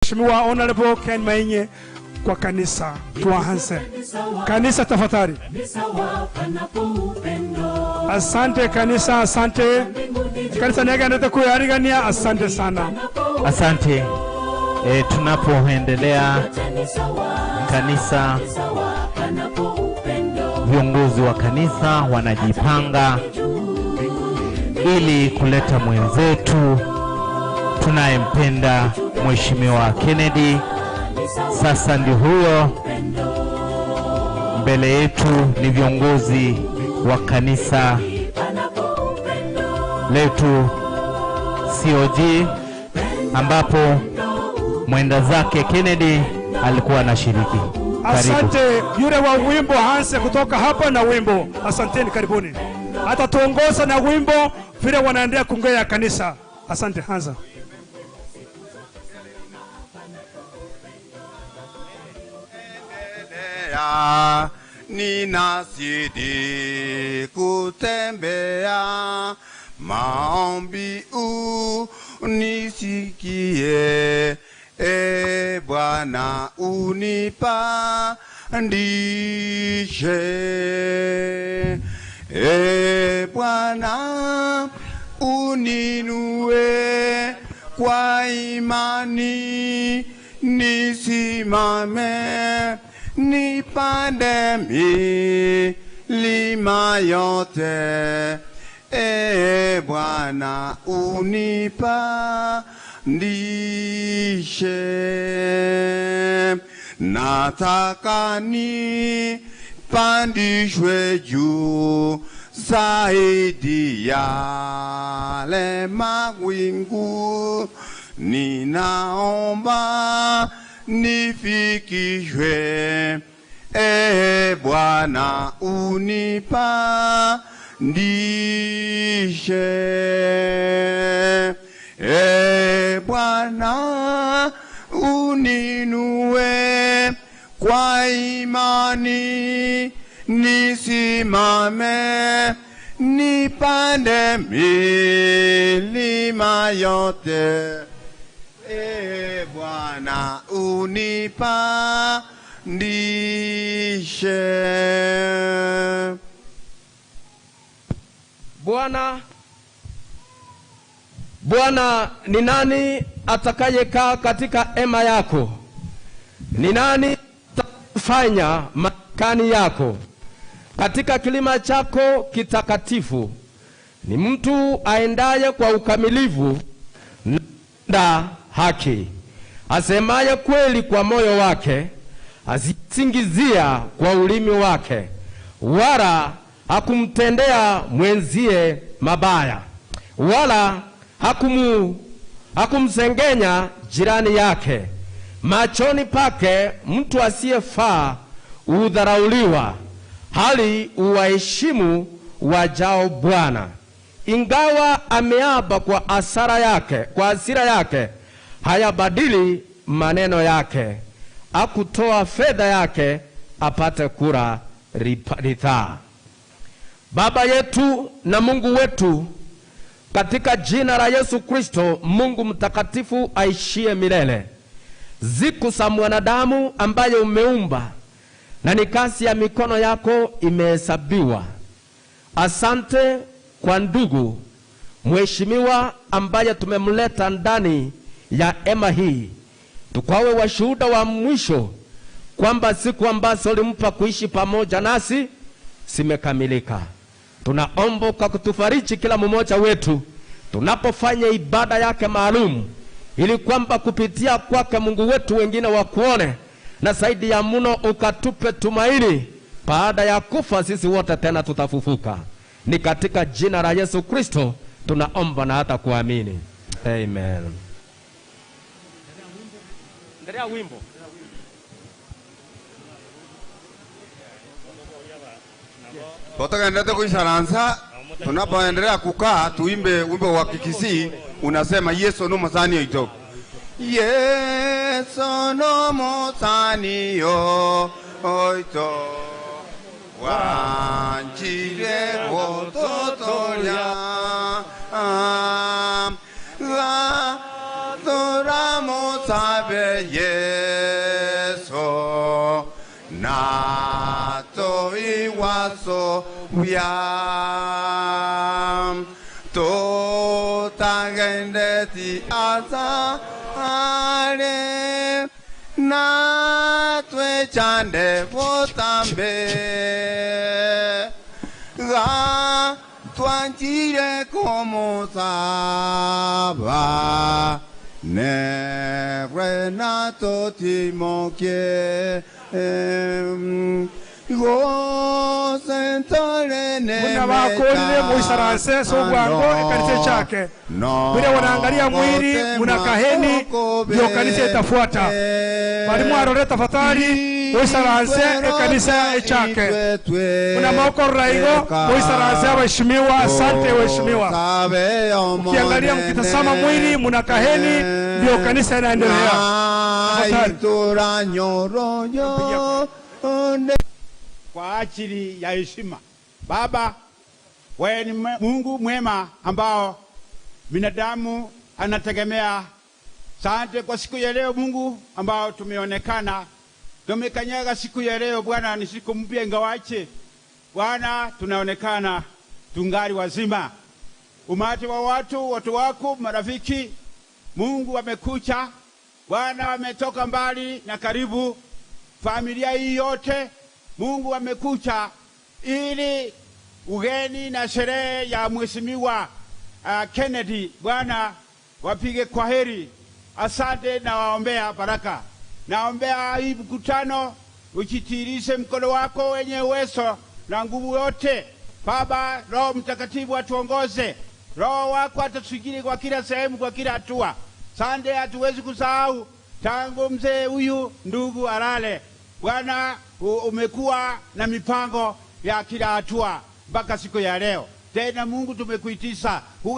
Mheshimiwa Honorable Ken Mainye kwa kanisa. Tuanze. Kanisa tafadhali. Asante kanisa, asante. Kanisa nega kuyarigania, asante sana. Asante. Tunapoendelea kanisa, viongozi wa kanisa wanajipanga ili kuleta mwenzetu tunayempenda Mheshimiwa Kennedy. Sasa ndio huyo mbele yetu, ni viongozi wa kanisa letu COG, ambapo mwenda zake Kennedy alikuwa anashiriki. Asante yule wa wimbo Hanse kutoka hapa na wimbo. Asanteni, karibuni. Atatuongoza na wimbo vile wanaendelea kungea kanisa. Asante Hansa. Ninazidi kutembea, maombi unisikie, e Bwana unipandishe, e Bwana uninue kwa imani, nisimame nipande milima yote, e Bwana unipandishe. Nataka nipandishwe juu zaidi yale mawingu, ninaomba nifikishwe, e Bwana unipandishe, e Bwana uninue kwa imani, nisimame nipande milima yote, e Bwana unipandishe. Bwana, ni nani atakayekaa katika hema yako? Ni nani atakayefanya maskani yako katika kilima chako kitakatifu? Ni mtu aendaye kwa ukamilifu na haki, asemaye kweli kwa moyo wake, asisingizia kwa ulimi wake, wala hakumtendea mwenzie mabaya, wala hakumsengenya jirani yake. Machoni pake mtu asiyefaa hudharauliwa, hali uwaheshimu wajao Bwana. Ingawa ameapa kwa hasara yake, kwa hasira yake, hayabadili maneno yake. Hakutoa fedha yake apate kula ridhaa. Baba yetu na Mungu wetu, katika jina la Yesu Kristo, Mungu mtakatifu aishie milele, siku za mwanadamu ambaye umeumba na ni kazi ya mikono yako imehesabiwa. Asante kwa ndugu mheshimiwa ambaye tumemleta ndani ya hema hii, tukawe washuhuda wa mwisho kwamba siku ambazo ulimpa kuishi pamoja nasi zimekamilika. Tunaomba kwa kutufariji kila mmoja wetu tunapofanya ibada yake maalum, ili kwamba kupitia kwake Mungu wetu wengine wakuone, na zaidi ya mno ukatupe tumaini baada ya kufa sisi wote tena tutafufuka. Ni katika jina la Yesu Kristo tunaomba na hata kuamini. Amen. Endelea wimbo. Tutaendelea kuisaransa, tunapoendelea kukaa tuimbe wimbo wa Kikisii unasema Yesu no musani oito. Yesu no musani oito. Wanjire gototoria. La tora musabi. Tosabe Yesu na toiwaso bya tutagendeti azare na twechande botambe ga twanjire komosaba ne renato timokie Muna bakolile muisaranse sobwango ekanisa chake vile wanaangalia mwili muna kaheni ndio kanisa itafuata. Mwalimu arore tafadhali muisaranse ekanisa echake muna maokorora igo muisaranse waheshimiwa. Asante waheshimiwa. Ukiangalia mkitazama mwili muna kaheni ndio kanisa inaendelea. Tafadhali. Kwa ajili ya heshima. Baba, wewe ni Mungu mwema ambao binadamu anategemea. Asante kwa siku ya leo Mungu ambao tumeonekana. Tumekanyaga siku ya leo Bwana, ni siku mpya ingawache. Bwana, tunaonekana tungali wazima. Umati wa watu, watu wako, marafiki, Mungu wamekucha. Bwana, wametoka mbali na karibu. Familia hii yote Mungu amekucha ili ugeni na sherehe ya Mheshimiwa Kennedy Bwana wapige kwaheri. Asante na waombea baraka. Naombea hii mkutano uchitirishe mkono wako wenye uwezo na nguvu yote. Baba, Roho Mtakatifu atuongoze. Roho wako atusujili kwa kila sehemu, kwa kila hatua. Sande, hatuwezi kusahau tangu mzee huyu ndugu alale. Bwana, umekuwa na mipango ya kila hatua mpaka siku ya leo. Tena Mungu tumekuitisha.